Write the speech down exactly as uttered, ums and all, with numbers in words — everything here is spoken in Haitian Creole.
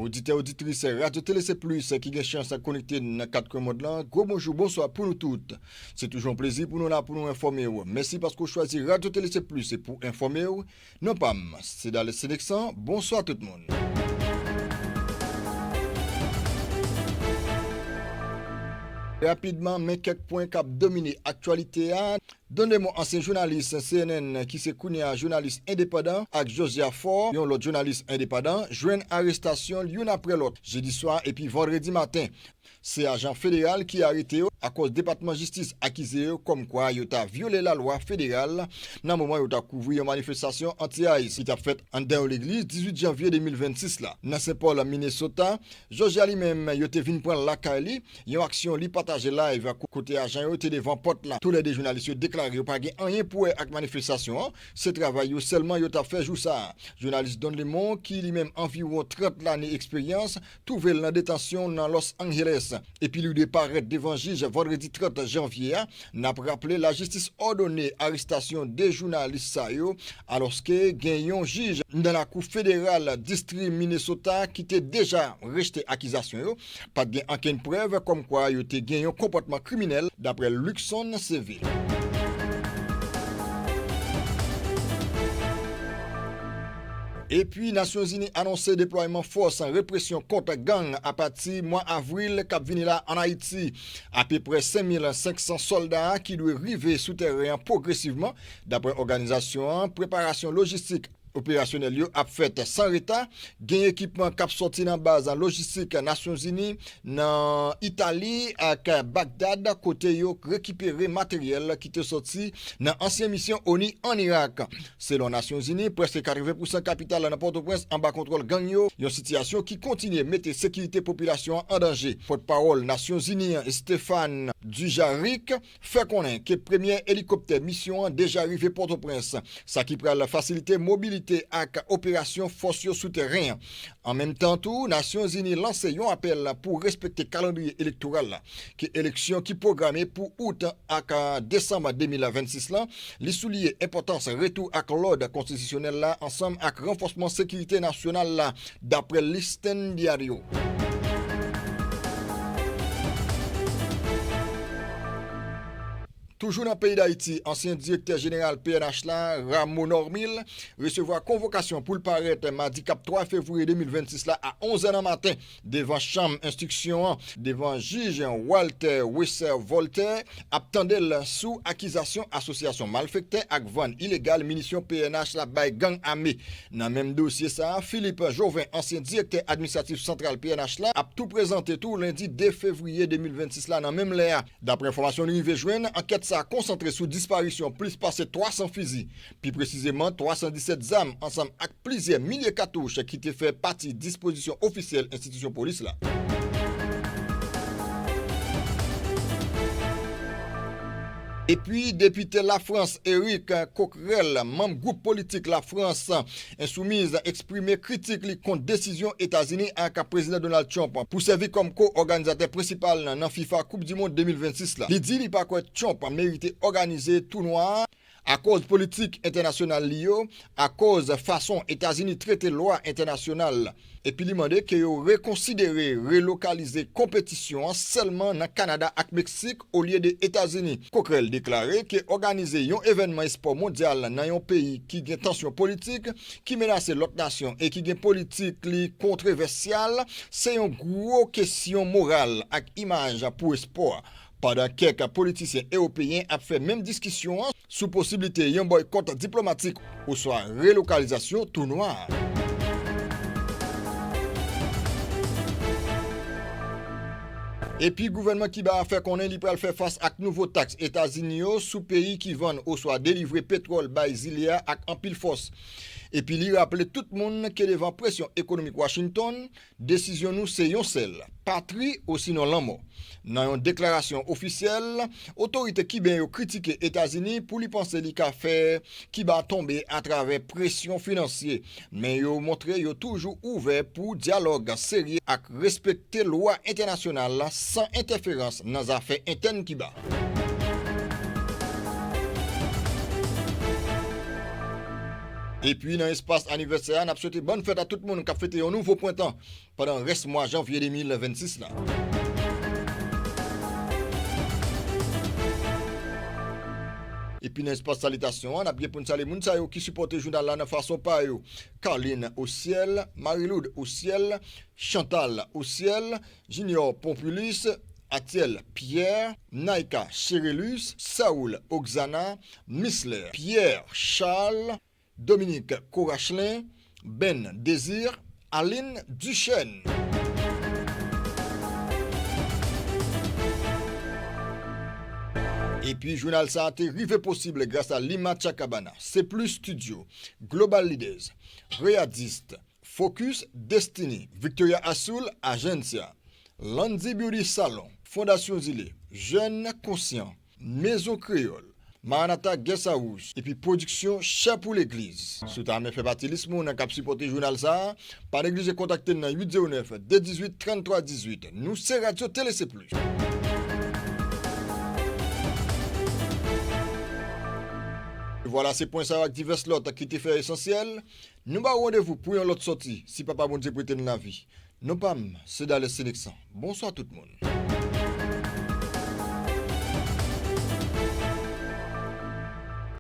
Oditè, oditris Radyo Tele Se Plis ki gen chans konekte nan kat kwen mond lan, gwo bonjou, bonswa pou nou tout. Se toujou yon plezi pou nou la pou nou enfòme w. Mèsi paske w chwazi Radyo Tele Se Plis pou enfòme w. Non pa m, se Dales Seneksan. Bonswa tout moun. Rapidman, men kèk pwen k ap domine aktyalite a. Don Lemon, ansyen jounalis C N N ki se kounye a jounalis endepandan, ak Josiah Faure, yon lòt jounalis endepandan, jwenn arestasyon youn apre lòt, jedi swa epi vandredi maten. Se ajan federal ki arete yo, akòz Depatman Jistis akize yo kòmkwa yo ta vyole lalwa federal nan moman yo ta kouvri yon manifestasyon anti-ICE ki t ap fèt anndan yon legliz dizuit janvye de mil vennsis la. Nan Saint Paul, Minnesota, Josiah li menm, yo te vin pran l lakay li, yon aksyon li pataje live, ko-, kote ajan yo te devan pòt la. Toulède jounalis yo deklare yo pa gen anyen pou wè ak manifestasyon an, se travay yo sèlman yo t ap fè jou sa a. Jounalis Don Lemon, ki li menm anviwon trant lane eksperyans, twouve l nan detansyon nan Los Angeles. Epi li dwe parèt devan jij vandredi trant janvye a. N ap raple, lajistis òdone arestasyon de jounalis sa yo, alòske gen yon jij nan lakou federal distri Minnesota ki te deja rejte akizasyon yo. Pa t gen ankenn prèv kòmkwa yo te gen yon konpòtman kriminèl, daprè Luckson Seville. Epi, Nasyonzini anonse deplwayman fòs represyon kont gang apati mwa avril k ap vini la ann Ayiti. Apeprè senk mil senk san sòlda ki dwe rive sou tèren an pwogresivman. Daprè òganizasyon an, preparasyon lojistik operasyonèl yo ap fèt san reta. Gen ekipman k ap sòti nan baz lojistik Nasyonzini nan Itali ak Bagdad, kote yo rekipere materyèl ki te sòti nan ansyen misyon ONI ann Irak. Selon Nasyonzini, prèske katreven pousan kapital la nan Pòtoprens anba kontwòl gang yo, yon sitiyasyon ki kontinye mete sekirite popilasyon an an danje. Pòtpawòl Nasyonzini an, Stéphane Dujarric, fè konnen ke premyè elikoptè misyon an deja rive Pòtoprens, sa ki pral fasilite mobilite ak operasyon fòs yo sou tèren an. An menm tan tou, Nasyonzini lanse yon apèl pou respekte kalandriye elektoral la, ke eleksyon ki pwograme pou out ak desanm de mil vennsis lan. Li souliye enpòtans retou ak lòd konstitisyonèl la ansanm ak ranfòsman sekirite nasyonal la, daprè Listín Diario. Toujou nan peyi Dayiti, ansyen direktè jeneral P N H la, Rameau Normil, resevwa konvokasyon pou l parèt madi k ap twa fevriye de mil vennsis la a onz è nan maten devan chanm enstriksyon an, devan jij Walter Wesser Voltaire, ap tande l sou akizasyon asosyasyon malfektè ak vann ilegal minisyon P N H la bay gang ame. Nan menm dosye sa a, Philippe Jouvin, ansyen direktè administratif santral P N H la, ap tou prezante tou lendi de fevriye de mil vennsis la nan menm lè a. Daprè enfòmasyon nou rive jwenn, ankèt sa a konsantre sou disparisyon plis pase twa san fizi, pi presizeman twa san disèt zam, ansanm ak plizyè milye katouch ki te fè pati dispozisyon ofisyèl enstitisyon polis la. Epi, depite Lafrans, Éric Coquerel, manm gwoup politik Lafrans Insoumise, eksprime kritik li kont desizyon Etazini ak prezidan Donald Trump pou sèvi kòm ko-òganizatè prensipal nan, nan FIFA Koup di Mond de mil vennsis la. Li di li pa kwè Trump merite òganize tounwa a akoz politik entènasyonal li yo, akoz fason Etazini trete lwa entènasyonal. Epi li mande ke yo rekonsidere relokalize konpetisyon an sèlman nan Kanada ak Meksik olye de Etazini. Coquerel deklare ke òganize yon evènman espò mondyal nan yon peyi ki gen tansyon politik, ki menase lòt nasyon e ki gen politik li kontwovèsyal, se yon gwo kesyon moral ak imaj pou espò a. Pandan kèk politisyen ewopeyen ap fè menm diskisyon an sou posiblite yon bòykòt diplomatik oswa relokalizasyon tounwa a. Epi gouvènman Kiba a fè konnen li pral fè fas ak nouvo taks Etazini yo sou peyi ki vann oswa delivre petwòl bay zile a ak anpil fòs. Epi li raple tout moun ke devan presyon ekonomik Washington, desizyon nou se yon sèl, patri osinon lanmò. Nan yon deklarasyon ofisyèl, otorite kiben yo kritike Etazini pou li panse li ka fè Kiba tonbe atravè presyon finansye, men yo montre yo toujou ouvè pou dyalòg serye ak respekte lwa entènasyonal san entèferans nan zafè entèn Kiba. Epi nan espas anivèsè a, n ap swete bòn fèt a tout moun k ap fete yon nouvo prentan pandan rès mwa janvye de mil vennsis la. Epi nan espas salitasyon an, n ap gen pou n salye moun sa yo ki sipòte jounal la nan fason pa yo. Carline Osiel, Mariloud Osiel, Chantal Osiel, Junior Pompilus, Atiel Pierre, Naïka Cherelus, Saoul Oxana, Misler Pierre Charles, Dominique Corachelin, Ben Désir, Aline Duchesne. Epi jounal sa a te rive posib gras a Lima Chakabana, Seplis Studio, Global Leaders, Readist, Focus Destiny, Victoria Azul Agencia, Landy Beauty Salon, Fondasyon Zile, Jèn Konsyan, Mezon Kreyòl, Maranatha Guest House, epi pwodiksyon Chè pou Legliz. Si w ta renmen fè pati lis moun k ap sipòte jounal sa a, pa neglije kontakte n nan uit zewo nèf, de dizuit, tranntwa dizuit. Nou se Radyo Tele Seplis. Vwala, se pwen sa yo ak divès lòt ki te fè esansyèl. Nou ba w randevou pou yon lòt sòti, si Papa Bondye prete n lavi. Non pa m, se Dales Seneksan. Bonswa tout moun.